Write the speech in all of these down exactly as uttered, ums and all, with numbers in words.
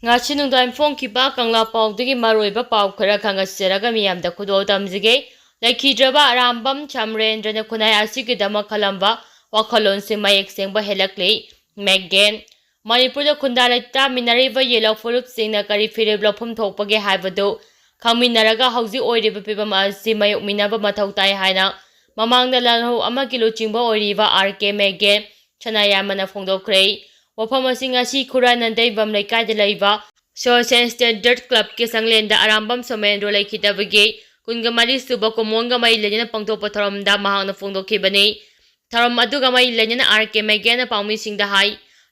ꯉꯁꯤ ꯅꯨꯡꯗꯥꯡ ꯐꯣꯡꯈꯤꯕ ꯀꯪꯂꯥ ꯄꯥꯎꯗꯒꯤ ꯃꯔꯨꯑꯣꯏꯕ ꯄꯥꯎ ꯈꯔ ꯈꯪꯍꯟꯖꯔꯒ ꯃꯤꯌꯥꯝꯗ ꯈꯨꯗꯣꯜ ꯇꯝꯖꯒꯦ꯫ ꯂꯩꯈꯤꯗ꯭ꯔꯕ ꯑꯔꯥꯝꯕꯝ ꯁꯃꯔꯦꯟꯗ꯭ꯔꯅ ꯈꯨꯟꯅꯥꯏ ꯑꯁꯤꯒꯤꯗꯃꯛ ꯈꯜꯂꯝꯕ ꯋꯥꯈꯜꯂꯣꯟꯁꯤꯡ ꯃꯌꯦꯛ ꯁꯦꯡꯕ ꯍꯦꯜꯂꯛꯂꯤ꯫ ꯃꯦꯒꯦꯟ꯫ ꯃꯅꯤꯄꯨꯔꯗ ꯈꯨꯟꯗꯥ ꯂꯩꯇꯥꯃꯤꯟꯅꯔꯤꯕ ꯌꯦꯜꯍꯧ ꯐꯨꯔꯨꯞꯁꯤꯡꯅ ꯀꯔꯤ ꯐꯤꯔꯦꯞ ꯂꯧꯐꯝ ꯊꯣꯛꯄꯒꯦ ꯍꯥꯏꯕꯗꯨ ꯈꯪꯃꯤꯟꯅꯔꯒ ꯍꯧꯖꯤꯛ ꯑꯣꯏꯔꯤꯕ ꯐꯤꯕꯝ ꯑꯁꯤ ꯃꯥꯌꯣꯛꯃꯤꯟꯅꯕ ꯃꯊꯧ ꯇꯥꯏ ꯍꯥꯏꯅ ꯃꯃꯥꯡꯗ ꯂꯥꯜꯍꯧ ꯑꯃꯒꯤ ꯂꯨꯆꯤꯡꯕ ꯑꯣꯏꯔꯤꯕ ꯑꯥꯔ ꯀꯦ ꯃꯦꯒꯦꯟ ꯁꯅꯥꯌꯥꯝꯕꯅ ꯐꯣꯡꯗꯣꯛꯈ꯭ꯔꯦ꯫ ꯋꯥꯐꯝ ꯑꯁꯤ ꯉꯁꯤ ꯈꯨꯔꯥꯏ ꯅꯟꯗꯩꯕꯝ ꯂꯩꯀꯥꯏꯗ ꯂꯩꯕ ꯁꯣꯁꯦꯜ ꯁ꯭ꯇꯦꯟꯗꯔꯗ ꯀ꯭ꯂꯕꯀꯤ ꯁꯪꯂꯦꯟꯗ ꯑꯔꯥꯝꯕꯝ ꯁꯣꯃꯦꯟꯗ꯭ꯔꯣ ꯂꯩꯈꯤꯗꯕꯒꯤ ꯀꯨꯟꯒ ꯃꯔꯤ ꯁꯨꯕ ꯀꯨꯝꯑꯣꯟꯒ ꯃꯔꯤ ꯂꯩꯅꯅ ꯄꯥꯡꯊꯣꯛꯄ ꯊꯧꯔꯝꯗ ꯃꯍꯥꯛꯅ ꯐꯣꯡꯗꯣꯛꯈꯤꯕꯅꯤ꯫ ꯊꯧꯔꯝ ꯑꯗꯨꯒ ꯃꯔꯤ ꯂꯩꯅꯅ ꯑꯥꯔ ꯀꯦ ꯃꯦꯒꯦꯟꯅ ꯄꯥꯎꯃꯤꯁꯤꯡꯗ ꯍꯥꯏ,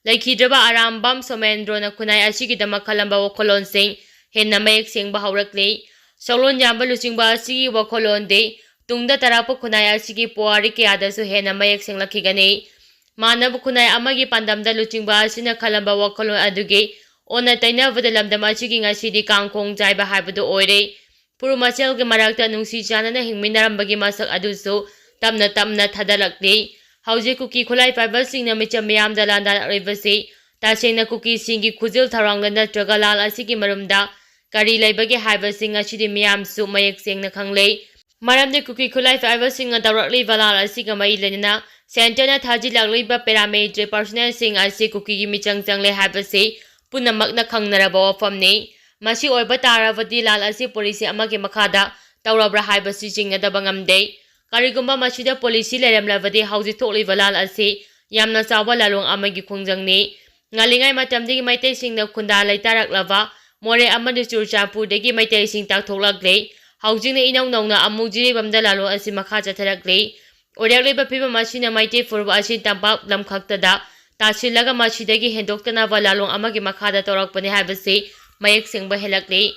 ꯂꯩꯈꯤꯗ꯭ꯔꯕ ꯑꯔꯥꯝꯕꯝ ꯁꯣꯃꯦꯟꯗ꯭ꯔꯣꯅ ꯈꯨꯟꯅꯥꯏ ꯑꯁꯤꯒꯤꯗꯃꯛ ꯈꯜꯂꯝꯕ ꯋꯥꯈꯜꯂꯣꯟꯁꯤꯡ ꯍꯦꯟꯅ ꯃꯌꯦꯛ ꯁꯦꯡꯕ ꯍꯧꯔꯛꯂꯤ꯫ ꯁꯛꯂꯣꯟ ꯌꯥꯝꯕ ꯂꯨꯆꯤꯡꯕ ꯑꯁꯤꯒꯤ ꯋꯥꯈꯜꯂꯣꯟꯗꯤ ꯇꯨꯡꯗ ꯇꯥꯔꯛꯄ ꯈꯨꯟꯅꯥꯏ ꯑꯁꯤꯒꯤ ꯄꯨꯋꯥꯔꯤ ꯀꯌꯥꯗꯁꯨ ꯍꯦꯟꯅ ꯃꯌꯦꯛ ꯁꯦꯡꯂꯛꯈꯤꯒꯅꯤ꯫ ꯃꯥꯟꯅꯕ ꯈꯨꯟꯅꯥꯏ ꯑꯃꯒꯤ ꯄꯥꯟꯗꯝꯗ ꯂꯨꯆꯤꯡꯕ ꯑꯁꯤꯅ ꯈꯜꯂꯝꯕ ꯋꯥꯈꯜꯂꯣꯟ ꯑꯗꯨꯒꯤ ꯑꯣꯟꯅ ꯇꯩꯅꯕꯗ ꯂꯝꯗꯝ ꯑꯁꯤꯒꯤ ꯉꯁꯤꯗꯤ ꯀꯥꯡꯈꯣꯡ ꯆꯥꯏꯕ ꯍꯥꯏꯕꯗꯨ ꯑꯣꯏꯔꯦ꯫ ꯐꯨꯔꯨꯞ ꯃꯁꯦꯜꯒꯤ ꯃꯔꯛꯇ ꯅꯨꯡꯁꯤ ꯆꯥꯟꯅꯅ ꯍꯤꯡꯃꯤꯟꯅꯔꯝꯕꯒꯤ ꯃꯁꯛ ꯑꯗꯨꯁꯨ ꯇꯞꯅ ꯇꯞꯅ ꯊꯥꯗꯔꯛꯂꯤ꯫ ꯍꯧꯖꯤꯛ ꯀꯨꯀꯤ ꯈꯨꯠꯂꯥꯏ ꯄꯥꯏꯕꯁꯤꯡꯅ ꯃꯤꯆꯝ ꯃꯤꯌꯥꯝꯗ ꯂꯥꯟꯗꯥꯔꯛꯂꯤꯕꯁꯤ ꯇꯁꯦꯡꯅ ꯀꯨꯀꯤꯁꯤꯡꯒꯤ ꯈꯨꯖꯤꯜ ꯊꯧꯔꯥꯡꯗ ꯅꯠꯇ꯭ꯔꯒ ꯂꯥꯜ ꯑꯁꯤꯒꯤ ꯃꯔꯨꯝꯗ ꯀꯔꯤ ꯂꯩꯕꯒꯦ ꯍꯥꯏꯕꯁꯤ ꯉꯁꯤꯗꯤ ꯃꯤꯌꯥꯝꯁꯨ ꯃꯌꯦꯛ ꯁꯦꯡꯅ ꯈꯪꯂꯦ꯫ ꯃꯔꯝꯗꯤ ꯀꯨꯀꯤ ꯈꯨꯠꯂꯥꯏ ꯄꯥꯏꯕꯁꯤꯡꯅ ꯇꯧꯔꯛꯂꯤꯕ ꯂꯥꯜ ꯑꯁꯤꯒ ꯃꯔꯤ ꯂꯩꯅꯅ ꯁꯦꯟꯇꯔꯅ ꯊꯥꯖꯤꯜꯂꯛꯂꯤꯕ ꯄꯦꯔꯥꯃꯤꯂꯤꯇꯔꯤ ꯄꯥꯔꯁꯣꯅꯦꯜꯁꯤꯡ ꯑꯁꯤ ꯀꯨꯀꯤꯒꯤ ꯃꯤꯆꯪ ꯆꯪꯂꯦ ꯍꯥꯏꯕꯁꯤ ꯄꯨꯝꯅꯃꯛꯅ ꯈꯪꯅꯔꯕ ꯋꯥꯐꯝꯅꯤ꯫ ꯃꯁꯤ ꯑꯣꯏꯕ ꯇꯥꯔꯕꯗꯤ ꯂꯥꯜ ꯑꯁꯤ ꯄꯣꯂꯤꯁꯤ ꯑꯃꯒꯤ ꯃꯈꯥꯗ ꯇꯧꯔꯕ꯭ꯔꯥ ꯍꯥꯏꯕꯁꯤ ꯆꯤꯡꯅꯗꯕ ꯉꯝꯗꯦ꯫ ꯀꯔꯤꯒꯨꯝꯕ ꯃꯁꯤꯗ ꯄꯣꯂꯤꯁꯤ ꯂꯩꯔꯝꯂꯕꯗꯤ ꯍꯧꯖꯤꯛ ꯊꯣꯛꯂꯤꯕ ꯂꯥꯜ ꯑꯁꯤ ꯌꯥꯝꯅ ꯆꯥꯎꯕ ꯂꯥꯂꯣꯡ ꯑꯃꯒꯤ ꯈꯣꯡꯖꯪꯅꯤ꯫ ꯉꯜꯂꯤꯉꯩ ꯃꯇꯝꯗꯒꯤ ꯃꯩꯇꯩꯁꯤꯡꯅ ꯈꯨꯟꯗꯥ ꯂꯩꯇꯥꯔꯛꯂꯕ ꯃꯣꯔꯦ ꯑꯃꯗꯤ ꯆꯨꯔꯆꯥꯟꯄꯨꯔꯗꯒꯤ ꯃꯩꯇꯩꯁꯤꯡ ꯇꯥꯛꯊꯣꯛꯂꯛꯂꯦ꯫ ꯍꯧꯖꯤꯛꯅ ꯏꯅꯧ ꯅꯧꯅ ꯑꯃꯨꯛ ꯖꯤꯔꯤꯕꯥꯝꯗ ꯂꯥꯂꯣꯡ ꯑꯁꯤ ꯃꯈꯥ ꯆꯠꯊꯔꯛꯂꯤ꯫ ꯑꯣꯏꯔꯛꯂꯤꯕ ꯐꯤꯕꯝ ꯑꯁꯤꯅ ꯃꯩꯇꯩ ꯐꯨꯔꯨꯞ ꯑꯁꯤ ꯇꯝꯄꯥꯛ ꯂꯝꯈꯛꯇꯗ ꯇꯥꯁꯤꯜꯂꯒ ꯃꯁꯤꯗꯒꯤ ꯍꯦꯟꯗꯣꯛꯇꯅꯕ ꯂꯥꯂꯣꯡ ꯑꯃꯒꯤ ꯃꯈꯥꯗ ꯇꯧꯔꯛꯄꯅꯤ ꯍꯥꯏꯕꯁꯤ ꯃꯌꯦꯛ ꯁꯦꯡꯕ ꯍꯦꯜꯂꯛꯂꯤ꯫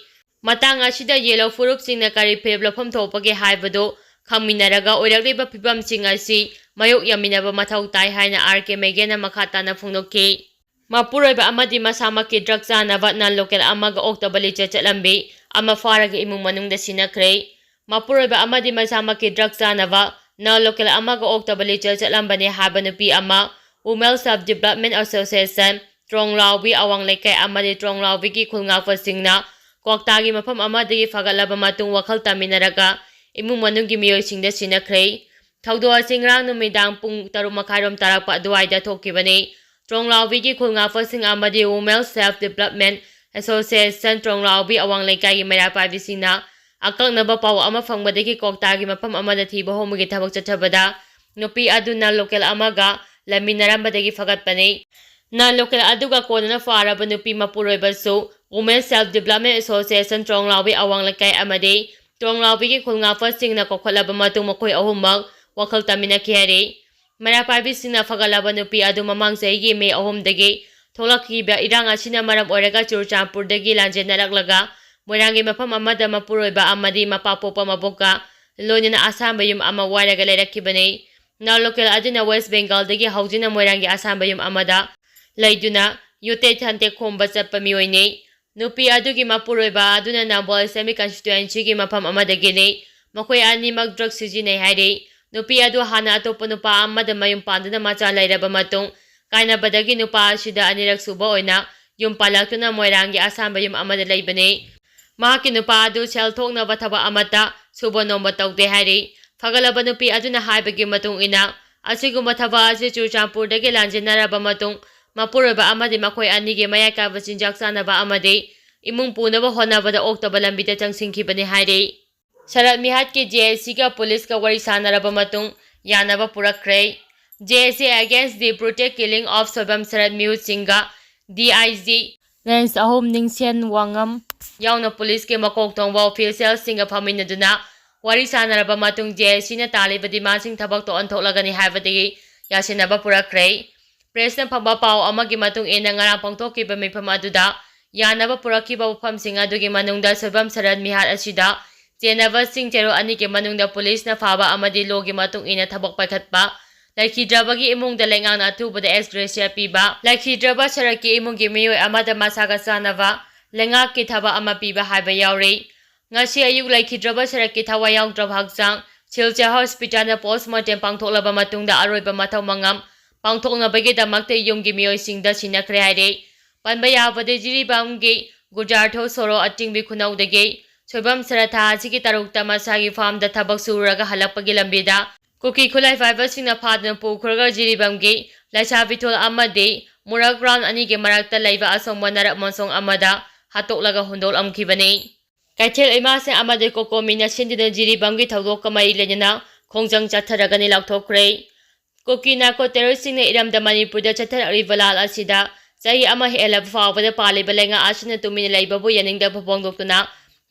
ꯃꯇꯥꯡ ꯑꯁꯤꯗ ꯌꯦꯜꯍꯧ ꯐꯨꯔꯨꯞꯁꯤꯡꯅ ꯀꯔꯤ ꯐꯤꯔꯦꯞ ꯂꯧꯐꯝ ꯊꯣꯛꯄꯒꯦ ꯍꯥꯏꯕꯗꯨ ꯈꯪꯃꯤꯟꯅꯔꯒ ꯑꯣꯏꯔꯛꯂꯤꯕ ꯐꯤꯕꯝꯁꯤꯡ ꯑꯁꯤ ꯃꯥꯌꯣꯛ ꯌꯥꯃꯤꯟꯅꯕ ꯃꯊꯧ ꯇꯥꯏ ꯍꯥꯏꯅ ꯑꯥꯔ ꯀꯦ ꯃꯦꯒꯦꯟꯅ ꯃꯈꯥ ꯇꯥꯅ ꯐꯣꯡꯗꯣꯛꯈꯤ꯫ ꯃꯄꯨꯔꯣꯏꯕ ꯑꯃꯗꯤ ꯃꯁꯥꯃꯛꯀꯤ ꯗ꯭ꯔꯒ ꯆꯥꯅꯕ ꯅꯟ ꯂꯣꯀꯦꯜ ꯑꯃꯒ ꯑꯣꯛꯇꯕ ꯂꯤꯆꯠ ꯆꯠꯂꯝꯃꯤ ꯑꯃ ꯐꯥꯔꯒ ꯏꯃꯨꯡ ꯃꯅꯨꯡꯗ ꯁꯤꯟꯅꯈ꯭ꯔꯦ꯫ ꯃꯄꯨꯔꯣꯏꯕ ꯑꯃꯗꯤ ꯃꯁꯥꯃꯛꯀꯤ ꯗ꯭ꯔꯒ ꯆꯥꯅꯕ ꯅꯟ ꯂꯣꯀꯦꯜ ꯑꯃꯒ ꯑꯣꯛꯇꯕ ꯂꯤꯆꯠ ꯆꯠꯂꯝꯕꯅꯤ ꯍꯥꯏꯕ ꯅꯨꯄꯤ ꯑꯃ Women Self Development Association, ꯇ꯭ꯔꯣꯡꯂꯥꯎꯕꯤ ꯑꯋꯥꯡ ꯂꯩꯀꯥꯏ ꯑꯃꯗꯤ ꯇ꯭ꯔꯣꯡꯂꯥꯎꯕꯤꯒꯤ ꯈꯨꯜ ꯉꯥꯛꯄꯁꯤꯡꯅ ꯀ꯭ꯋꯥꯛꯇꯥꯒꯤ ꯃꯐꯝ ꯑꯃꯗꯒꯤ ꯐꯒꯠꯂꯕ ꯃꯇꯨꯡ ꯋꯥꯈꯜ ꯇꯥꯃꯤꯟꯅꯔꯒ ꯏꯃꯨꯡ ꯃꯅꯨꯡꯒꯤ ꯃꯤꯑꯣꯏꯁꯤꯡꯗ ꯁꯤꯟꯅꯈ꯭ꯔꯦ꯫ ꯊꯧꯗꯣꯛ ꯑꯁꯤ ꯉꯔꯥꯡ ꯅꯨꯃꯤꯗꯥꯡ ꯄꯨꯡ ꯇꯔꯨꯛ ꯃꯈꯥꯏꯔꯣꯝ ꯇꯥꯔꯛꯄ ꯑꯗꯨꯋꯥꯏꯗ ꯊꯣꯛꯈꯤꯕꯅꯤ꯫ ꯇ꯭ꯔꯣꯡꯂꯥꯎꯕꯤꯒꯤ ꯈꯨꯜ ꯉꯥꯛꯄꯁꯤꯡ ꯑꯃꯗꯤ Women Self Development Association ꯇ꯭ꯔꯣꯡꯂꯥꯎꯕꯤ ꯑꯋꯥꯡ ꯂꯩꯀꯥꯏꯒꯤ ꯃꯩꯔꯥ ꯄꯥꯏꯕꯤꯁꯤꯡꯅ ꯑꯀꯛꯅꯕ ꯄꯥꯎ ꯑꯃ ꯐꯪꯕꯗꯒꯤ ꯀ꯭ꯋꯥꯛꯇꯥꯒꯤ ꯃꯐꯝ ꯑꯃꯗ ꯊꯤꯕ ꯍꯣꯝꯕꯒꯤ ꯊꯕꯛ ꯆꯠꯊꯕꯗ ꯅꯨꯄꯤ ꯑꯗꯨ non local ꯑꯃꯒ ꯂꯩꯃꯤꯟꯅꯔꯝꯕꯗꯒꯤ ꯐꯒꯠꯄꯅꯤ꯫ Non local ꯑꯗꯨꯒ ꯀꯣꯟꯅꯅ ꯐꯥꯔꯕ ꯅꯨꯄꯤ ꯃꯄꯨꯔꯣꯏꯕꯁꯨ Women Self Development Association ꯇ꯭ꯔꯣꯡꯂꯥꯎꯕꯤ ꯑꯋꯥꯡ ꯂꯩꯀꯥꯏ ꯑꯃꯗꯤ ꯇ꯭ꯔꯣꯡꯂꯥꯎꯕꯤꯒꯤ ꯈꯨꯜ ꯉꯥꯛꯄꯁꯤꯡꯅ ꯀꯧꯈꯠꯂꯕ ꯃꯇꯨꯡ ꯃꯈꯣꯏ ꯑꯍꯨꯝꯃꯛ ꯋꯥꯈꯜ ꯇꯥꯃꯤꯟꯅꯈꯤ ꯍꯥꯏꯔꯤ꯫ ꯃꯩꯔꯥ ꯄꯥꯏꯕꯤꯁꯤꯡꯅ ꯐꯒꯠꯂꯕ ꯅꯨꯄꯤ ꯑꯗꯨ ꯃꯃꯥꯡ ꯆꯍꯤꯒꯤ ꯃꯦ ꯑꯍꯨꯝꯗꯒꯤ ꯊꯣꯛꯂꯛꯈꯤꯕ ꯏꯔꯥꯡ ꯑꯁꯤꯅ ꯃꯔꯝ ꯑꯣꯏꯔꯒ ꯆꯨꯔꯆꯥꯟꯄꯨꯔꯗꯒꯤ ꯂꯥꯟꯖꯦꯟꯅꯔꯛꯂꯒ ꯃꯣꯏꯔꯥꯡꯒꯤ ꯃꯐꯝ ꯑꯃꯗ ꯃꯄꯨꯔꯣꯏꯕ ꯑꯃꯗꯤ ꯃꯄꯥ ꯄꯣꯛꯄ ꯃꯕꯣꯛꯀ ꯂꯣꯏꯅꯅ ꯑꯁꯥꯝꯕ ꯌꯨꯝ ꯑꯃ ꯋꯥꯏꯔꯒ ꯂꯩꯔꯛꯈꯤꯕꯅꯤ꯫ Non local ꯑꯗꯨꯅ West Bengalꯗꯒꯤ ꯍꯧꯗꯨꯅ ꯃꯣꯏꯔꯥꯡꯒꯤ ꯑꯁꯥꯝꯕ ꯌꯨꯝ ꯑꯃꯗ ꯂꯩꯗꯨꯅ ꯌꯣꯠꯇꯦꯛ ꯊꯟꯇꯦꯛ ꯈꯣꯝꯕ ꯆꯠꯄ ꯃꯤꯑꯣꯏꯅꯤ꯫ ꯅꯨꯄꯤ ꯑꯗꯨꯒꯤ ꯃꯄꯨꯔꯣꯏꯕ ꯑꯗꯨꯅ ꯅꯝꯕꯣꯜ Assembly Constituencyꯒꯤ ꯃꯐꯝ ꯑꯃꯗꯒꯤꯅꯤ꯫ ꯃꯈꯣꯏ ꯑꯅꯤꯃꯛ drug ꯁꯤꯖꯤꯟꯅꯩ ꯍꯥꯏꯔꯤ꯫ ꯅꯨꯄꯤ ꯑꯗꯨ ꯍꯥꯟꯅ ꯑꯇꯣꯞꯄ ꯅꯨꯄꯥ ꯑꯃꯗ ꯃꯌꯨꯝ ꯄꯥꯟꯗꯨꯅ ꯃꯆꯥ ꯂꯩꯔꯕ ꯃꯇꯨꯡ ꯀꯥꯏꯅꯕꯗꯒꯤ ꯅꯨꯄꯥ ꯑꯁꯤꯗ ꯑꯅꯤꯔꯛ ꯁꯨꯕ ꯑꯣꯏꯅ ꯌꯨꯝ ꯄꯥꯜꯂꯛꯇꯨꯅ ꯃꯣꯏꯔꯥꯡꯒꯤ ꯑꯁꯥꯝꯕ ꯌꯨꯝ ꯑꯃꯗ ꯂꯩꯕꯅꯤ꯫ ꯃꯍꯥꯛꯀꯤ ꯅꯨꯄꯥ ꯑꯗꯨ ꯁꯦꯜ ꯊꯣꯛꯅꯕ ꯊꯕꯛ ꯑꯃꯠꯇ ꯁꯨꯕ ꯅꯣꯝꯕ ꯇꯧꯗꯦ ꯍꯥꯏꯔꯤ꯫ ꯐꯒꯠꯂꯕ ꯅꯨꯄꯤ ꯑꯗꯨꯅ ꯍꯥꯏꯕꯒꯤ ꯃꯇꯨꯡ ꯏꯟꯅ, ꯑꯁꯤꯒꯨꯝꯕ ꯊꯕꯛ ꯑꯁꯤ ꯆꯨꯔꯆꯥꯟꯄꯨꯔꯗꯒꯤ ꯂꯥꯟꯖꯦꯟꯅꯔꯕ ꯃꯇꯨꯡ ꯃꯄꯨꯔꯣꯏꯕ ꯑꯃꯗꯤ ꯃꯈꯣꯏ ꯑꯅꯤꯒꯤ ꯃꯌꯥꯏ ꯀꯥꯏꯕ ꯆꯤꯟꯖꯥꯛ ꯆꯥꯅꯕ ꯑꯃꯗꯤ ꯏꯃꯨꯡ ꯄꯨꯅꯕ ꯍꯣꯠꯅꯕꯗ ꯑꯣꯛꯇꯕ ꯂꯝꯕꯤꯗ ꯆꯪꯁꯤꯟꯈꯤꯕꯅꯤ ꯍꯥꯏꯔꯤ꯫ ꯁꯔꯠ ꯃꯤꯍꯥꯠꯀꯤ JACꯒ ꯄꯨꯂꯤꯁꯀ ꯋꯥꯔꯤ ꯁꯥꯟꯅꯔꯕ ꯃꯇꯨꯡ ꯌꯥꯅꯕ ꯄꯨꯔꯛꯈ꯭ꯔꯦ꯫ JAC against the brutal killing of Soibam ꯁꯔꯠ ꯃꯤꯍꯨꯠ ꯁꯤꯡꯒ DIG Range ꯑꯍꯨꯝ ꯅꯤꯡꯁꯦꯟ ꯋꯥꯉꯝ ꯌꯥꯎꯅ ꯄꯨꯂꯤꯁꯀꯤ ꯃꯀꯣꯛ ꯊꯣꯡꯕ officialꯁꯤꯡꯒ ꯐꯝꯃꯤꯟꯅꯗꯨꯅ ꯋꯥꯔꯤ ꯁꯥꯟꯅꯔꯕ ꯃꯇꯨꯡ JACꯅ ꯇꯥꯜꯂꯤꯕ demandꯁꯤꯡ ꯊꯕꯛꯇ ꯑꯣꯟꯊꯣꯛꯂꯒꯅꯤ ꯍꯥꯏꯕꯗꯒꯤ ꯌꯥꯁꯤꯟꯅꯕ ꯄꯨꯔꯛꯈ꯭ꯔꯦ꯫ Pressꯅ ꯐꯪꯕ ꯄꯥꯎ ꯑꯃꯒꯤ ꯃꯇꯨꯡ ꯏꯟꯅ, ꯉꯔꯥꯡ ꯄꯥꯡꯊꯣꯛꯈꯤꯕ ꯃꯤꯐꯝ ꯑꯗꯨꯗ ꯌꯥꯅꯕ ꯄꯨꯔꯛꯈꯤꯕ ꯋꯥꯐꯝꯁꯤꯡ ꯑꯗꯨꯒꯤ ꯃꯅꯨꯡꯗ ꯁꯣꯏꯕꯝ ꯁꯔꯠ ꯃꯤꯍꯥꯠ ꯑꯁꯤꯗ ꯆꯦꯟꯅꯕꯁꯤꯡ ꯆꯌꯣꯜ ꯑꯅꯤꯒꯤ ꯃꯅꯨꯡꯗ ꯄꯨꯂꯤꯁꯅ ꯐꯥꯕ ꯑꯃꯗꯤ lawꯒꯤ ꯃꯇꯨꯡ ꯏꯟꯅ ꯊꯕꯛ ꯄꯥꯏꯈꯠꯄ, ꯂꯩꯈꯤꯗ꯭ꯔꯕꯒꯤ ꯏꯃꯨꯡꯗ ꯂꯩꯉꯥꯛꯅ ꯑꯊꯨꯕꯗ ex gratia ꯄꯤꯕ, ꯂꯩꯈꯤꯗ꯭ꯔꯕ ꯁꯔꯠꯀꯤ ꯏꯃꯨꯡꯒꯤ ꯃꯤꯑꯣꯏ ꯑꯃꯗ ꯃꯁꯥꯒ ꯆꯥꯟꯅꯕ ꯂꯩꯉꯥꯛꯀꯤ ꯊꯕꯛ ꯑꯃ ꯄꯤꯕ ꯍꯥꯏꯕ ꯌꯥꯎꯔꯤ꯫ ꯉꯁꯤ ꯑꯌꯨꯛ ꯂꯩꯈꯤꯗ꯭ꯔꯕ ꯁꯔꯠꯀꯤ ꯊꯋꯥꯏ ꯌꯥꯎꯗ꯭ꯔꯕ ꯍꯛꯆꯥꯡ ꯁꯤꯜꯆꯔ hospitalꯗ post mortem ꯄꯥꯡꯊꯣꯛꯂꯕ ꯃꯇꯨꯡꯗ ꯑꯔꯣꯏꯕ ꯃꯊꯧ ꯃꯉꯝ ꯄꯥꯡꯊꯣꯛꯅꯕꯒꯤꯗꯃꯛꯇ ꯌꯨꯝꯒꯤ ꯃꯤꯑꯣꯏꯁꯤꯡꯗ ꯁꯤꯟꯅꯈ꯭ꯔꯦ ꯍꯥꯏꯔꯦ꯫ ꯄꯟꯕ ꯌꯥꯕꯗꯤ ꯖꯤꯔꯤꯕꯥꯝꯒꯤ ꯒꯨꯖꯥꯔꯊꯣ ꯁꯣꯔꯣ ꯑꯇꯤꯡꯕꯤ ꯈꯨꯅꯧꯗꯒꯤ ꯁꯣꯏꯕꯝ ꯁꯔꯥ ꯊꯥ ꯑꯁꯤꯒꯤ ꯇꯔꯨꯛꯇ ꯃꯁꯥꯒꯤ ꯐꯥꯔꯝꯗ ꯊꯕꯛ ꯁꯨꯔꯒ ꯍꯜꯂꯛꯄꯒꯤ ꯂꯝꯕꯤꯗ ꯀꯨꯀꯤ ꯈꯨꯠꯂꯥꯏ ꯄꯥꯏꯕꯁꯤꯡꯅ ꯐꯥꯗꯨꯅ ꯄꯨꯈ꯭ꯔꯒ ꯖꯤꯔꯤꯕꯥꯝꯒꯤ ꯂꯩꯁꯥꯕꯤꯊꯣꯜ ꯑꯃꯗꯤ ꯃꯨꯔꯛ ꯒ꯭ꯔꯥꯎꯟ ꯑꯅꯤꯒꯤ ꯃꯔꯛꯇ ꯂꯩꯕ ꯑꯁꯣꯡꯕ ꯅꯔꯛ ꯃꯣꯟꯁꯣꯡ ꯑꯃꯗ ꯍꯥꯠꯇꯣꯛꯂꯒ ꯍꯨꯟꯗꯣꯛꯂꯝꯈꯤꯕꯅꯤ꯫ ꯀꯩꯊꯦꯜ ꯏꯃꯥꯁꯤꯡ ꯑꯃꯗꯤ ꯀꯣꯀꯣꯃꯤꯅ ꯁꯤꯟꯗꯨꯅ ꯖꯤꯔꯤꯕꯥꯝꯒꯤ ꯊꯧꯗꯣꯛꯀ ꯃꯔꯤ ꯂꯩꯅꯅ ꯈꯣꯡꯖꯪ ꯆꯠꯊꯔꯒꯅꯤ ꯂꯥꯎꯊꯣꯛꯈ꯭ꯔꯦ꯫ ꯀꯨꯀꯤ ꯅꯥꯔꯀꯣ ꯇꯦꯔꯣꯔꯤꯁꯁꯤꯡꯅ ꯏꯔꯝꯗꯝ ꯃꯅꯤꯄꯨꯔꯗ ꯆꯠꯊꯔꯛꯂꯤꯕ ꯂꯥꯜ ꯑꯁꯤꯗ ꯆꯍꯤ ꯑꯃ ꯍꯦꯜꯂꯕ ꯐꯥꯎꯕꯗ ꯄꯥꯜꯂꯤꯕ ꯂꯩꯉꯥꯛ ꯑꯁꯤꯅ ꯇꯨꯃꯤꯟꯅ ꯂꯩꯕꯕꯨ ꯌꯥꯅꯤꯡꯗꯕ ꯐꯣꯡꯗꯣꯛꯇꯨꯅ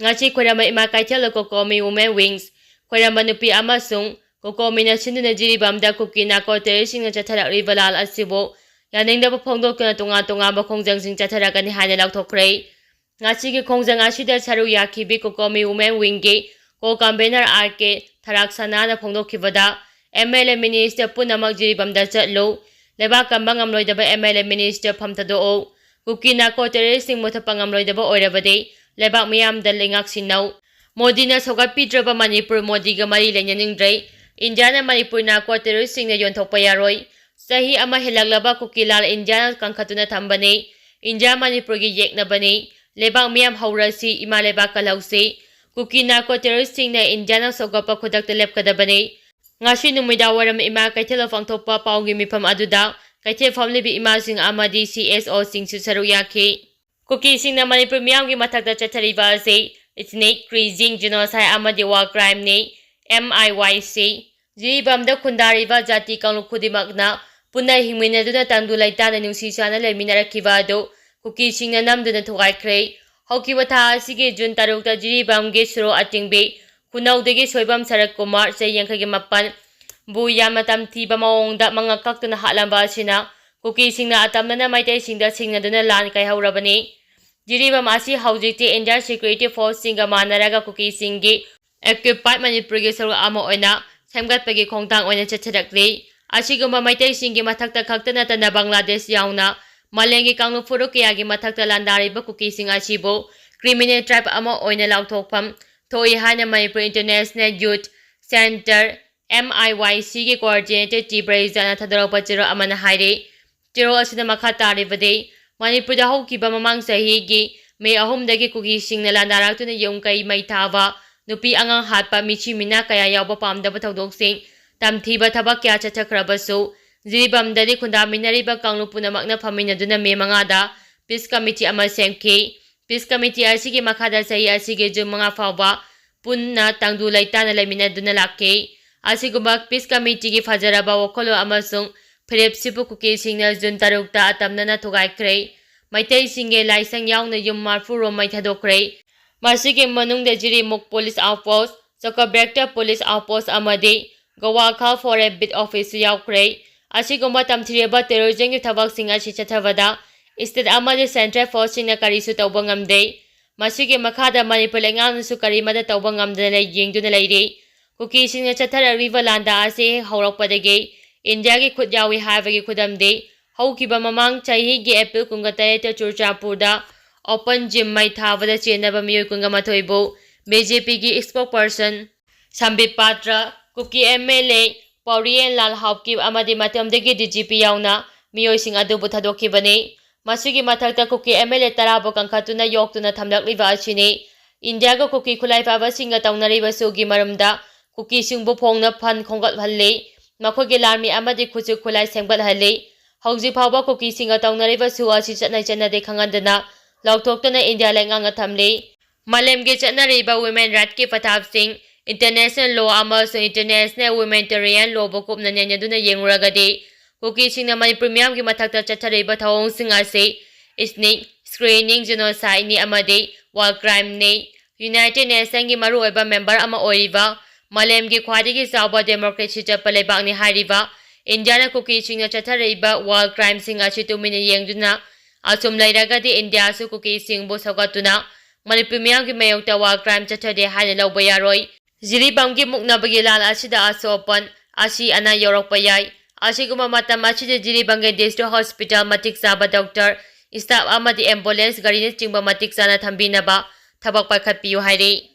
ꯉꯁꯤ ꯈ꯭ꯋꯥꯏꯔꯝꯕꯟ ꯏꯃꯥ ꯀꯩꯊꯦꯜꯗ ꯀꯣꯀꯣꯃꯤ ꯋꯨꯃꯦꯟ ꯋꯤꯡꯁ, ꯈ꯭ꯋꯥꯏꯔꯝꯕꯟ ꯅꯨꯄꯤ ꯑꯃꯁꯨꯡ ꯀꯣꯀꯣꯃꯤꯅ ꯁꯤꯟꯗꯨꯅ ꯖꯤꯔꯤꯕꯥꯝꯗ ꯀꯨꯀꯤ ꯅꯥꯔꯀꯣ ꯇꯦꯔꯣꯔꯤꯁꯁꯤꯡꯅ ꯆꯠꯊꯔꯛꯂꯤꯕ ꯂꯥꯜ ꯑꯁꯤꯕꯨ ꯌꯥꯅꯤꯡꯗꯕ ꯐꯣꯡꯗꯣꯛꯇꯨꯅ ꯇꯣꯉꯥꯟ ꯇꯣꯉꯥꯟꯕ ꯈꯣꯡꯖꯪꯁꯤꯡ ꯆꯠꯊꯔꯛꯀꯅꯤ ꯍꯥꯏꯅ ꯂꯥꯎꯊꯣꯛꯈ꯭ꯔꯦ꯫ ꯉꯁꯤꯒꯤ ꯈꯣꯡꯖꯪ ꯑꯁꯤꯗ ꯁꯔꯨꯛ ꯌꯥꯈꯤꯕꯤ ꯀꯣꯀꯣꯃꯤ ꯋꯨꯃꯦꯟ ꯋꯤꯡꯒꯤ co convener R K Tharak ꯁꯅꯥꯅ ꯐꯣꯡꯗꯣꯛꯈꯤꯕꯗ, ꯑꯦꯝ ꯑꯦꯜ ꯑꯦ ꯃꯤꯅꯤꯁꯇꯔ ꯄꯨꯝꯅꯃꯛ ꯖꯤꯔꯤꯕꯥꯝꯗ ꯆꯠꯂꯨ꯫ ꯂꯩꯕꯥꯛ ꯀꯟꯕ ꯉꯝꯂꯣꯏꯗꯕ ꯑꯦꯝ ꯑꯦꯜ ꯑꯦ ꯃꯤꯅꯤꯁꯇꯔ ꯐꯝ ꯊꯥꯗꯣꯛꯎ꯫ ꯀꯨꯀꯤ ꯅꯥꯔꯀꯣ ꯇꯦꯔꯣꯔꯤꯁꯁꯤꯡ ꯃꯨꯊꯠꯄ ꯉꯝꯂꯣꯏꯗꯕ ꯑꯣꯏꯔꯕꯗꯤ ꯂꯩꯕꯥꯛ ꯃꯤꯌꯥꯝꯗ ꯂꯩꯉꯥꯛ ꯁꯤꯟꯅꯧ꯫ ꯃꯣꯗꯤꯅ ꯁꯧꯒꯠꯄꯤꯗ꯭ꯔꯕ ꯃꯅꯤꯄꯨꯔ ꯃꯣꯗꯤꯒ ꯃꯔꯤ ꯂꯩꯅꯅꯤꯡꯗ꯭ꯔꯦ꯫ ꯏꯟꯗꯤꯌꯥꯅ ꯃꯅꯤꯄꯨꯔ ꯅꯥꯔꯀꯣ ꯇꯦꯔꯣꯔꯤꯁꯁꯤꯡꯅ ꯌꯣꯟꯊꯣꯛꯄ ꯌꯥꯔꯣꯏ꯫ ꯆꯍꯤ ꯑꯃ ꯍꯦꯜꯂꯛꯂꯕ ꯀꯨꯀꯤ ꯂꯥꯜ ꯏꯟꯗꯤꯌꯥꯅ ꯀꯟꯈꯠꯇꯨꯅ ꯊꯝꯕꯅꯤ꯫ ꯏꯟꯗꯤꯌꯥ ꯃꯅꯤꯄꯨꯔꯒꯤ ꯌꯦꯛꯅꯕꯅꯤ꯫ ꯂꯩꯕꯥꯛ ꯃꯤꯌꯥꯝ ꯍꯧꯔꯁꯤ, ꯏꯃꯥ ꯂꯩꯕꯥꯛ ꯀꯜꯍꯧꯁꯤ꯫ ꯀꯨꯀꯤ ꯅꯥꯔꯀꯣ ꯇꯦꯔꯣꯔꯤꯁꯁꯤꯡꯅ ꯏꯟꯗꯤꯌꯥꯅ ꯁꯧꯒꯠꯄ ꯈꯨꯗꯛꯇ ꯂꯦꯞꯀꯗꯕꯅꯤ꯫ ꯉꯁꯤ ꯅꯨꯃꯤꯗꯥꯡ ꯋꯥꯏꯔꯝ ꯏꯃꯥ ꯀꯩꯊꯦꯜꯗ ꯄꯥꯡꯊꯣꯛꯄ ꯄꯥꯎꯒꯤ ꯃꯤꯐꯝ ꯑꯗꯨꯗ ꯀꯩꯊꯦꯜ ꯐꯝꯂꯤꯕ ꯏꯃꯥꯁꯤꯡ ꯑꯃꯗꯤ ꯁꯤ ꯑꯦꯁ ꯑꯣꯁꯤꯡꯁꯨ ꯁꯔꯨꯛ ꯌꯥꯈꯤ꯫ ꯀꯨꯀꯤꯁꯤꯡꯅ ꯃꯅꯤꯄꯨꯔ ꯃꯤꯌꯥꯝꯒꯤ ꯃꯊꯛꯇ ꯆꯠꯊꯔꯤꯕ ꯑꯁꯤ ethnic cleansing, genocide ꯑꯃꯗꯤ war crimeꯅꯤ, M I Y C꯫ ꯖꯤꯔꯤꯕꯥꯝꯗ ꯈꯨꯟꯗꯥꯔꯤꯕ ꯖꯥꯇꯤ ꯀꯥꯡꯂꯨꯞ ꯈꯨꯗꯤꯡꯃꯛꯅ ꯄꯨꯟꯅ ꯍꯤꯡꯃꯤꯟꯅꯗꯨꯅ ꯇꯪꯗꯨ ꯂꯩꯇꯥꯅ ꯅꯨꯡꯁꯤ ꯆꯥꯟꯅ ꯂꯩꯃꯤꯟꯅꯔꯛꯈꯤꯕ ꯑꯗꯨ ꯀꯨꯀꯤꯁꯤꯡꯅ ꯅꯝꯗꯨꯅ ꯊꯨꯒꯥꯏꯈ꯭ꯔꯦ꯫ ꯍꯧꯈꯤꯕ ꯊꯥ ꯑꯁꯤꯒꯤ ꯖꯨꯟ ꯇꯔꯨꯛꯇ ꯖꯤꯔꯤꯕꯥꯝꯒꯤ ꯁꯣꯔꯣ ꯑꯇꯤꯡꯕꯤ ꯈꯨꯅꯧꯗꯒꯤ ꯁꯣꯏꯕꯝ ꯁꯔꯠ ꯀꯨꯃꯥꯔ, ꯆꯍꯤ ꯌꯥꯡꯈꯩꯒꯤ ꯃꯥꯄꯟ, ꯕꯨ ꯌꯥꯝꯅ ꯇꯝꯊꯤꯕ ꯃꯑꯣꯡꯗ ꯃꯉꯛ ꯀꯛꯇꯨꯅ ꯍꯥꯠꯂꯝꯕ ꯑꯁꯤꯅ ꯀꯨꯀꯤꯁꯤꯡꯅ ꯑꯇꯝꯅꯅ ꯃꯩꯇꯩꯁꯤꯡꯗ ꯁꯤꯡꯅꯗꯨꯅ ꯂꯥꯟ ꯀꯥꯏꯍꯧꯔꯕꯅꯤ꯫ ꯖꯤꯔꯤꯕꯥꯝ ꯑꯁꯤ ꯍꯧꯖꯤꯛꯇꯤ Indian security forceꯁꯤꯡꯒ ꯃꯥꯟꯅꯔꯒ ꯀꯨꯀꯤꯁꯤꯡꯒꯤ occupied ꯃꯅꯤꯄꯨꯔꯒꯤ ꯁꯔꯨꯛ ꯑꯃ ꯑꯣꯏꯅ ꯁꯦꯝꯒꯠꯄꯒꯤ ꯈꯣꯡꯊꯥꯡ ꯑꯣꯏꯅ ꯆꯠꯊꯔꯛꯂꯤ꯫ ꯑꯁꯤꯒꯨꯝꯕ ꯃꯩꯇꯩꯁꯤꯡꯒꯤ ꯃꯊꯛꯇ ꯈꯛꯇ ꯅꯠꯇꯅ ꯕꯪꯒ꯭ꯂꯥꯗꯦꯁ ꯌꯥꯎꯅ ꯃꯥꯂꯦꯝꯒꯤ ꯀꯥꯡꯂꯨꯞ ꯐꯨꯔꯨꯞ ꯀꯌꯥꯒꯤ ꯃꯊꯛꯇ ꯂꯥꯟꯗꯥꯔꯤꯕ ꯀꯨꯀꯤꯁꯤꯡ ꯑꯁꯤꯕꯨ criminal tribe ꯑꯃ ꯑꯣꯏꯅ ꯂꯥꯎꯊꯣꯛꯐꯝ ꯊꯣꯛꯏ ꯍꯥꯏꯅ Manipur International Youth Centre, M I Y Cꯒꯤ coordinator ꯇꯤ ꯕ꯭ꯔꯩꯖꯥꯅ ꯊꯥꯗꯣꯔꯛꯄ ꯆꯦꯔꯣꯜ ꯑꯃꯅ ꯍꯥꯏꯔꯤ꯫ ꯆꯦꯔꯣꯜ ꯑꯁꯤꯗ ꯃꯈꯥ ꯇꯥꯔꯤꯕꯗꯤ, ꯃꯅꯤꯄꯨꯔꯗ ꯍꯧꯈꯤꯕ ꯃꯃꯥꯡ ꯆꯍꯤꯒꯤ ꯃꯦ ꯑꯍꯨꯝꯗꯒꯤ ꯀꯨꯀꯤꯁꯤꯡꯅ ꯂꯥꯟꯗꯥꯔꯛꯇꯨꯅ ꯌꯨꯝ ꯀꯩ ꯃꯩ ꯊꯥꯕ, ꯅꯨꯄꯤ ꯑꯉꯥꯡ ꯍꯥꯠꯄ, ꯃꯤꯁꯤ ꯃꯤꯅꯥ ꯀꯌꯥ ꯌꯥꯎꯕ ꯄꯥꯝꯗꯕ ꯊꯧꯗꯣꯛꯁꯤꯡ, ꯇꯝꯊꯤꯕ ꯊꯕꯛ ꯀꯌꯥ ꯆꯠꯊꯈ꯭ꯔꯕꯁꯨ, ꯖꯤꯔꯤꯕꯥꯝꯗꯗꯤ ꯈꯨꯟꯗꯥꯃꯤꯟꯅꯔꯤꯕ ꯀꯥꯡꯂꯨꯞ ꯄꯨꯝꯅꯃꯛꯅ ꯐꯝꯃꯤꯟꯅꯗꯨꯅ ꯃꯦ ꯃꯉꯥꯗ peace committee ꯑꯃ ꯁꯦꯝꯈꯤ꯫ Peace committee ꯑꯁꯤꯒꯤ ꯃꯈꯥꯗ ꯆꯍꯤ ꯑꯁꯤꯒꯤ ꯖꯨꯟ ꯃꯉꯥ ꯐꯥꯎꯕ ꯄꯨꯟꯅ ꯇꯪꯗꯨ ꯂꯩꯇꯥꯅ ꯂꯩꯃꯤꯟꯅꯗꯨꯅ ꯂꯥꯛꯈꯤ꯫ ꯑꯁꯤꯒꯨꯝꯕ peace committeeꯒꯤ ꯐꯖꯔꯕ ꯋꯥꯈꯜꯂꯣꯟ ꯑꯃꯁꯨꯡ ꯐꯤꯔꯦꯞꯁꯤꯕꯨ ꯀꯨꯀꯤꯁꯤꯡꯅ ꯖꯨꯟ ꯇꯔꯨꯛꯇ ꯑꯇꯝꯅꯅ ꯊꯨꯒꯥꯏꯈ꯭ꯔꯦ꯫ ꯃꯩꯇꯩꯁꯤꯡꯒꯤ ꯂꯥꯏꯁꯪ ꯌꯥꯎꯅ ꯌꯨꯝ ꯃꯔꯤꯐꯨ ꯔꯣꯝ ꯃꯩ ꯊꯥꯗꯣꯛꯈ꯭ꯔꯦ꯫ ꯃꯁꯤꯒꯤ ꯃꯅꯨꯡꯗ ꯖꯤꯔꯤꯃꯨꯛ police outpost, ꯆꯀꯕ꯭ꯔꯦꯛꯇ police outpost ꯑꯃꯗꯤ ꯒꯋꯥꯈꯥꯜ forest beat officeꯁꯨ ꯌꯥꯎꯈ꯭ꯔꯦ꯫ ꯑꯁꯤꯒꯨꯝꯕ ꯇꯝꯊꯤꯔꯕ terrorismꯒꯤ ꯊꯕꯛꯁꯤꯡ ꯑꯁꯤ ꯆꯠꯊꯕꯗ state ꯑꯃꯗꯤ central forceꯁꯤꯡꯅ ꯀꯔꯤꯁꯨ ꯇꯧꯕ ꯉꯝꯗꯦ꯫ ꯃꯁꯤꯒꯤ ꯃꯈꯥꯗ ꯃꯅꯤꯄꯨꯔ ꯂꯩꯉꯥꯛꯅꯁꯨ ꯀꯔꯤꯃꯠꯇ ꯇꯧꯕ ꯉꯝꯗꯅ ꯂꯩ, ꯌꯦꯡꯗꯨꯅ ꯂꯩꯔꯤ꯫ ꯀꯨꯀꯤꯁꯤꯡꯅ ꯆꯠꯊꯔꯛꯂꯤꯕ ꯂꯥꯟꯗꯥ ꯑꯁꯤ ꯍꯦꯛ ꯍꯧꯔꯛꯄꯗꯒꯤ ꯏꯟꯗꯤꯌꯥꯒꯤ ꯈꯨꯠ ꯌꯥꯎꯏ ꯍꯥꯏꯕꯒꯤ ꯈꯨꯗꯝꯗꯤ, ꯍꯧꯈꯤꯕ ꯃꯃꯥꯡ ꯆꯍꯤꯒꯤ April ꯀꯨꯟꯒ ꯇꯔꯦꯠꯇ ꯆꯨꯔꯆꯥꯟꯄꯨꯔꯗ open gym ꯃꯩ ꯊꯥꯕꯗ ꯆꯦꯟꯅꯕ ꯃꯤꯑꯣꯏ ꯀꯨꯟꯒ ꯃꯥꯊꯣꯏꯕꯨ BJPꯒꯤ spokesperson ꯁꯝꯕꯤꯠ ꯄꯥꯇ꯭ꯔ, ꯀꯨꯀꯤ MLA ꯄꯥꯎꯔꯤꯌꯦꯟ ꯂꯥꯜ ꯍꯥꯎꯀꯤꯞ ꯑꯃꯗꯤ ꯃꯇꯝꯗꯒꯤ DGP ꯌꯥꯎꯅ ꯃꯤꯑꯣꯏꯁꯤꯡ ꯑꯗꯨꯕꯨ ꯊꯥꯗꯣꯛꯈꯤꯕꯅꯤ꯫ ꯃꯁꯤꯒꯤ ꯃꯊꯛꯇ ꯀꯨꯀꯤ MLA ꯇꯔꯥꯕꯨ ꯀꯟꯈꯠꯇꯨꯅ ꯌꯣꯛꯇꯨꯅ ꯊꯝꯂꯛꯂꯤꯕ ꯑꯁꯤꯅꯤ꯫ ꯏꯟꯗꯤꯌꯥꯒ ꯀꯨꯀꯤ ꯈꯨꯠꯂꯥꯏ ꯄꯥꯏꯕꯁꯤꯡꯒ ꯇꯧꯅꯔꯤꯕ ꯁꯨꯒꯤ ꯃꯔꯨꯝꯗ ꯀꯨꯀꯤꯁꯤꯡꯕꯨ ꯐꯣꯡꯅ ꯐꯟ ꯈꯣꯝꯒꯠꯍꯜꯂꯤ꯫ ꯃꯈꯣꯏꯒꯤ ꯂꯥꯟꯃꯤ ꯑꯃꯗꯤ ꯈꯨꯠꯁꯨ ꯈꯨꯠꯂꯥꯏ ꯁꯦꯝꯒꯠꯍꯜꯂꯤ꯫ ꯍꯧꯖꯤꯛ ꯐꯥꯎꯕ ꯀꯨꯀꯤꯁꯤꯡꯒ ꯇꯧꯅꯔꯤꯕ ꯁꯨ ꯑꯁꯤ ꯆꯠꯅꯩ ꯆꯠꯅꯗꯦ ꯈꯪꯍꯟꯗꯅ ꯂꯥꯎꯊꯣꯛꯇꯨꯅ ꯏꯟꯗꯤꯌꯥ ꯂꯩꯉꯥꯛꯅ ꯊꯝꯂꯤ꯫ ꯃꯥꯂꯦꯝꯒꯤ ꯆꯠꯅꯔꯤꯕ women rightꯀꯤ ꯄꯊꯥꯞꯁꯤꯡ, international law ꯑꯃꯁꯨꯡ international humanitarian lawꯕꯨ ꯀꯨꯞꯅ ꯅꯩꯅꯗꯨꯅ ꯌꯦꯡꯂꯨꯔꯒꯗꯤ, ꯀꯨꯀꯤꯁꯤꯡꯅ ꯃꯅꯤꯄꯨꯔ ꯃꯤꯌꯥꯝꯒꯤ ꯃꯊꯛꯇ ꯆꯠꯊꯔꯤꯕ ꯊꯧꯑꯣꯡꯁꯤꯡ ꯑꯁꯤ ethnic cleansing, genocideꯅꯤ ꯑꯃꯗꯤ war crimeꯅꯤ꯫ United Nationꯒꯤ ꯃꯔꯨꯑꯣꯏꯕ member ꯑꯃ ꯑꯣꯏꯔꯤꯕ, ꯃꯥꯂꯦꯝꯒꯤ ꯈ꯭ꯋꯥꯏꯗꯒꯤ ꯆꯥꯎꯕ democracy ꯆꯠꯄ ꯂꯩꯕꯥꯛꯅꯤ ꯍꯥꯏꯔꯤꯕ ꯏꯟꯗꯤꯌꯥꯅ ꯀꯨꯀꯤꯁꯤꯡꯅ ꯆꯠꯊꯔꯛꯏꯕ war crimeꯁꯤꯡ ꯑꯁꯤ ꯇꯨꯃꯤꯟꯅ ꯌꯦꯡꯗꯨꯅ ꯑꯁꯨꯝ ꯂꯩꯔꯒꯗꯤ ꯏꯟꯗꯤꯌꯥꯁꯨ ꯀꯨꯀꯤꯁꯤꯡꯕꯨ ꯁꯧꯒꯠꯇꯨꯅ ꯃꯅꯤꯄꯨꯔ ꯃꯤꯌꯥꯝꯒꯤ ꯃꯥꯌꯣꯛꯇ war crime ꯆꯠꯊꯗꯦ ꯍꯥꯏꯅ ꯂꯧꯕ ꯌꯥꯔꯣꯏ꯫ ꯖꯤꯔꯤꯕꯥꯝꯒꯤ ꯃꯨꯛꯅꯕꯒꯤ ꯂꯥꯟ ꯑꯁꯤꯗ ꯑꯁꯣꯛ ꯑꯄꯟ, ꯑꯁꯤ ꯑꯅꯥ ꯌꯥꯎꯔꯛꯄ ꯌꯥꯏ꯫ ꯑꯁꯤꯒꯨꯝꯕ ꯃꯇꯝ ꯑꯁꯤꯗ ꯖꯤꯔꯤꯕꯥꯝꯒꯤ district hospital ꯃꯇꯤꯛ ꯆꯥꯕ doctor, staff ꯑꯃꯗꯤ ambulance ꯒꯥꯔꯤꯅꯆꯤꯡꯕ ꯃꯇꯤꯛ ꯆꯥꯅ ꯊꯝꯕꯤꯅꯕ ꯊꯕꯛ ꯄꯥꯏꯈꯠꯄꯤꯌꯨ ꯍꯥꯏꯔꯤ꯫